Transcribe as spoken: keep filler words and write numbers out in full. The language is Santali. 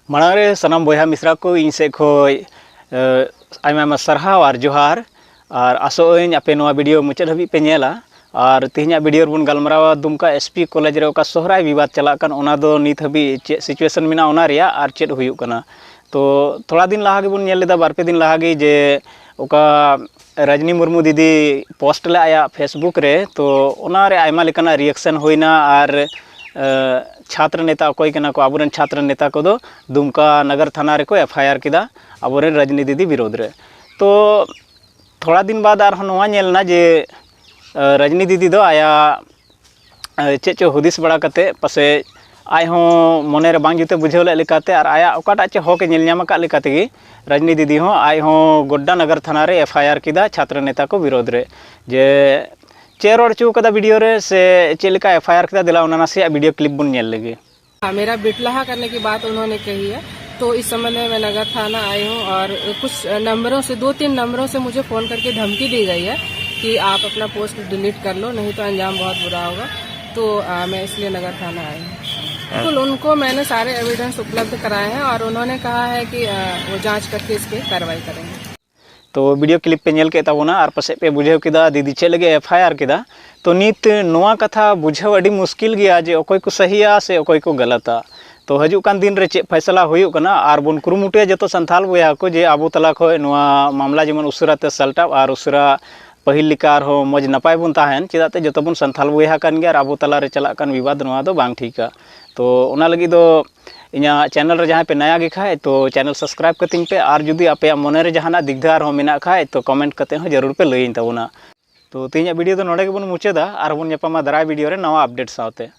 ᱢᱟᱲᱟᱝ ᱨᱮ ᱥᱟᱱᱟᱢ ᱵᱚᱭᱦᱟ ᱢᱤᱥᱨᱟ ᱠᱚ ᱤᱧ ᱥᱮᱫ ᱠᱷᱚᱱ ᱟᱭᱢᱟ ᱟᱭᱢᱟ ᱥᱟᱨᱦᱟᱣ ᱟᱨ ᱡᱚᱦᱟᱨ᱾ ᱟᱨ ᱟᱥᱚᱜ ᱟᱹᱧ ᱟᱯᱮ ᱱᱚᱣᱟ ᱵᱷᱤᱰᱤᱭᱳ ᱢᱩᱪᱟᱹᱫ ᱦᱟᱹᱵᱤᱡ ᱯᱮ ᱧᱮᱞᱟ᱾ ᱟᱨ ᱛᱮᱦᱮᱧᱟᱜ ᱵᱷᱤᱰᱤᱭᱳ ᱨᱮᱵᱚᱱ ᱜᱟᱞᱢᱟᱨᱟᱣᱟ ᱫᱩᱢᱠᱟ ᱮᱥ ᱯᱤ ᱠᱚᱞᱮᱡᱽ ᱨᱮ ᱚᱠᱟ ᱥᱚᱦᱨᱟᱭ ᱵᱤᱵᱟᱫ ᱪᱟᱞᱟᱜ ᱠᱟᱱ, ᱚᱱᱟ ᱫᱚ ᱱᱤᱛ ᱦᱟᱹᱵᱤᱡ ᱪᱮᱫ ᱥᱤᱪᱩᱭᱮᱥᱚᱱ ᱢᱮᱱᱟᱜᱼᱟ ᱚᱱᱟ ᱨᱮᱭᱟᱜ, ᱟᱨ ᱪᱮᱫ ᱦᱩᱭᱩᱜ ᱠᱟᱱᱟ᱾ ᱛᱚ ᱛᱷᱚᱲᱟ ᱫᱤᱱ ᱞᱟᱦᱟ ᱜᱮᱵᱚᱱ ᱧᱮᱞ ᱞᱮᱫᱟ, ᱵᱟᱨ ᱯᱮ ᱫᱤᱱ ᱞᱟᱦᱟ ᱜᱮ, ᱡᱮ ᱚᱠᱟ ᱨᱟᱡᱽᱱᱤ ᱢᱩᱨᱢᱩ ᱫᱤᱫᱤ ᱯᱳᱥᱴ ᱞᱮᱫ ᱟᱭᱟᱜ ᱯᱷᱮᱥᱵᱩᱠ ᱨᱮ, ᱛᱚ ᱚᱱᱟᱨᱮ ᱟᱭᱢᱟ ᱞᱮᱠᱟᱱᱟᱜ ᱨᱤᱭᱮᱠᱥᱚᱱ ᱦᱩᱭᱱᱟ᱾ ᱟᱨ ᱪᱷᱟᱛᱨᱚ ᱱᱮᱛᱟ ᱚᱠᱚᱭ ᱠᱟᱱᱟ ᱠᱚ, ᱟᱵᱚᱨᱮᱱ ᱪᱷᱟᱛᱨᱚ ᱱᱮᱛᱟ ᱠᱚᱫᱚ ᱫᱩᱢᱠᱟ ᱱᱟᱜᱟᱨ ᱛᱷᱟᱱᱟ ᱨᱮᱠᱚ ᱮᱯᱷ ᱟᱭ ᱟᱨ ᱠᱮᱫᱟ ᱟᱵᱚᱨᱮᱱ ᱨᱟᱡᱽᱱᱤ ᱫᱤᱫᱤ ᱵᱤᱨᱳᱫᱷ ᱨᱮ᱾ ᱛᱚ ᱛᱷᱚᱲᱟ ᱫᱤᱱ ᱵᱟᱫ ᱟᱨᱦᱚᱸ ᱱᱚᱣᱟ ᱧᱮᱞ ᱮᱱᱟ ᱡᱮ ᱨᱟᱡᱽᱱᱤ ᱫᱤᱫᱤ ᱫᱚ ᱟᱭᱟᱜ ᱪᱮᱫ ᱪᱚ ᱦᱩᱫᱤᱥ ᱵᱟᱲᱟ ᱠᱟᱛᱮ, ᱯᱟᱥᱮᱡ ᱟᱡ ᱦᱚᱸ ᱢᱚᱱᱮ ᱨᱮ ᱵᱟᱝ ᱡᱩᱛᱮ ᱵᱩᱡᱷᱟᱹᱣ ᱞᱮᱫ ᱞᱮᱠᱟᱛᱮ ᱟᱨ ᱟᱭᱟᱜ ᱚᱠᱟᱴᱟᱜ ᱪᱚ ᱦᱚᱠ ᱮ ᱧᱮᱞ ᱧᱟᱢ ᱟᱠᱟᱫ ᱞᱮᱠᱟ ᱛᱮᱜᱮ, ᱨᱟᱡᱽᱱᱤ ᱫᱤᱫᱤ ᱦᱚᱸ ᱟᱡ ᱦᱚᱸ ᱜᱚᱰᱰᱟ ᱱᱟᱜᱟᱨ ᱛᱷᱟᱱᱟ ᱨᱮ ᱮᱯᱷ ᱟᱭ ᱟᱨ ᱠᱮᱫᱟ ᱪᱷᱟᱛᱨᱚ ᱱᱮᱛᱟ ᱠᱚ ᱵᱤᱨᱳᱫᱷ ᱨᱮ᱾ ᱡᱮ ᱪᱮᱫ ᱨᱚᱲ ᱦᱚᱪᱚ ᱠᱟᱫᱟ ᱵᱷᱤᱰᱤᱭᱳ ᱨᱮ, ᱥᱮ ᱪᱮᱫ ᱞᱮᱠᱟ ᱮᱯᱷ ᱟᱭ ᱟᱨ ᱠᱮᱫᱟ, ᱫᱮᱞᱟ ᱚᱱᱟ ᱱᱟᱥᱮᱭᱟᱜ ᱵᱷᱤᱰᱤᱭᱳ ᱠᱞᱤᱯ ᱵᱚᱱ ᱧᱮᱞ ᱞᱮᱜᱮ᱾ हाँ, मेरा बिटलाहा करने की बात उन्होंने कही है। तो इस संबंध में मैं नगर थाना आई हूँ और कुछ नंबरों से, दो तीन नंबरों से मुझे फ़ोन करके धमकी दी गई है कि आप अपना पोस्ट डिलीट कर लो, नहीं तो अंजाम बहुत बुरा होगा। तो आ, मैं इसलिए नगर थाना आई हूँ। बिल्कुल, उनको मैंने सारे एविडेंस उपलब्ध कराए हैं और उन्होंने कहा है कि आ, वो जांच करके इस पर कार्रवाई करेंगे। ᱛᱚ ᱵᱷᱤᱰᱤᱭᱳ ᱠᱞᱤᱯ ᱯᱮ ᱧᱮᱞ ᱠᱮᱫ ᱛᱟᱵᱚᱱᱟ ᱟᱨ ᱯᱟᱥᱮᱡ ᱯᱮ ᱵᱩᱡᱷᱟᱹᱣ ᱠᱮᱫᱟ ᱫᱤᱫᱤ ᱪᱮᱫ ᱞᱟᱹᱜᱤᱫ ᱮᱯᱷ ᱟᱭ ᱟᱨ ᱠᱮᱫᱟ᱾ ᱛᱚ ᱱᱤᱛ ᱱᱚᱣᱟ ᱠᱟᱛᱷᱟ ᱵᱩᱡᱷᱟᱹᱣ ᱟᱹᱰᱤ ᱢᱩᱥᱠᱤᱞ ᱜᱮᱭᱟ ᱡᱮ ᱚᱠᱚᱭ ᱠᱚ ᱥᱟᱹᱦᱤᱭᱟ ᱥᱮ ᱚᱠᱚᱭ ᱠᱚ ᱜᱟᱞᱟᱛᱟ᱾ ᱛᱚ ᱦᱤᱡᱩᱜ ᱠᱟᱱ ᱫᱤᱱ ᱨᱮ ᱪᱮᱫ ᱯᱷᱟᱭᱥᱟᱞᱟ ᱦᱩᱭᱩᱜ ᱠᱟᱱᱟ, ᱟᱨ ᱵᱚᱱ ᱠᱩᱨᱩᱢᱩᱴᱩᱭᱟ ᱡᱚᱛᱚ ᱥᱟᱱᱛᱟᱲ ᱵᱚᱭᱦᱟ ᱠᱚ ᱡᱮ ᱟᱵᱚ ᱛᱟᱞᱟ ᱠᱷᱚᱱ ᱱᱚᱣᱟ ᱢᱟᱢᱞᱟ ᱡᱮᱢᱚᱱ ᱩᱥᱟᱹᱨᱟ ᱛᱮ ᱥᱟᱞᱴᱟᱜ ᱟᱨ ᱩᱥᱟᱹᱨᱟ ᱯᱟᱹᱦᱤᱞ ᱞᱮᱠᱟ ᱟᱨᱦᱚᱸ ᱢᱚᱡᱽ ᱱᱟᱯᱟᱭ ᱵᱚᱱ ᱛᱟᱦᱮᱱ᱾ ᱪᱮᱫᱟᱜ ᱛᱮ ᱡᱚᱛᱚ ᱵᱚᱱ ᱥᱟᱱᱛᱟᱲ ᱵᱚᱭᱦᱟ ᱠᱟᱱ ᱜᱮᱭᱟ ᱟᱨ ᱟᱵᱚ ᱛᱟᱞᱟᱨᱮ ᱪᱟᱞᱟᱜ ᱠᱟᱱ ᱵᱤᱵᱟᱫ ᱱᱚᱣᱟ ᱫᱚ ᱵᱟᱝ ᱴᱷᱤᱠᱟ᱾ ᱛᱚ ᱚᱱᱟ ᱞᱟᱹᱜᱤᱫ ᱫᱚ ᱤᱧᱟᱹᱜ ᱪᱮᱱᱮᱞ ᱨᱮ ᱡᱟᱦᱟᱸᱭ ᱯᱮ ᱱᱟᱭᱟ ᱜᱮ ᱠᱷᱟᱡ, ᱛᱚ ᱪᱮᱱᱮᱞ ᱥᱟᱵᱥᱠᱨᱟᱭᱤᱵ ᱠᱟᱹᱛᱤᱧ ᱯᱮ, ᱟᱨ ᱡᱩᱫᱤ ᱟᱯᱮᱭᱟᱜ ᱢᱚᱱᱮ ᱨᱮ ᱡᱟᱦᱟᱱᱟᱜ ᱫᱤᱜᱽᱫᱷᱟᱹ ᱟᱨᱦᱚᱸ ᱢᱮᱱᱟᱜ ᱠᱷᱟᱡ, ᱛᱚ ᱠᱚᱢᱮᱱᱴ ᱠᱟᱛᱮ ᱦᱚᱸ ᱡᱟᱹᱨᱩᱲ ᱯᱮ ᱞᱟᱹᱭᱟᱹᱧ ᱛᱟᱵᱚᱱᱟ᱾ ᱛᱚ ᱛᱮᱦᱮᱧᱟᱜ ᱵᱷᱤᱰᱤᱭᱳ ᱫᱚ ᱱᱚᱰᱮ ᱜᱮᱵᱚᱱ ᱢᱩᱪᱟᱹᱫᱟ, ᱟᱨᱵᱚᱱ ᱧᱟᱯᱟᱢᱟ ᱫᱟᱨᱟᱭ ᱵᱷᱤᱰᱤᱭᱳ ᱨᱮ ᱱᱟᱣᱟ ᱟᱯᱰᱮᱴ ᱥᱟᱶᱛᱮ᱾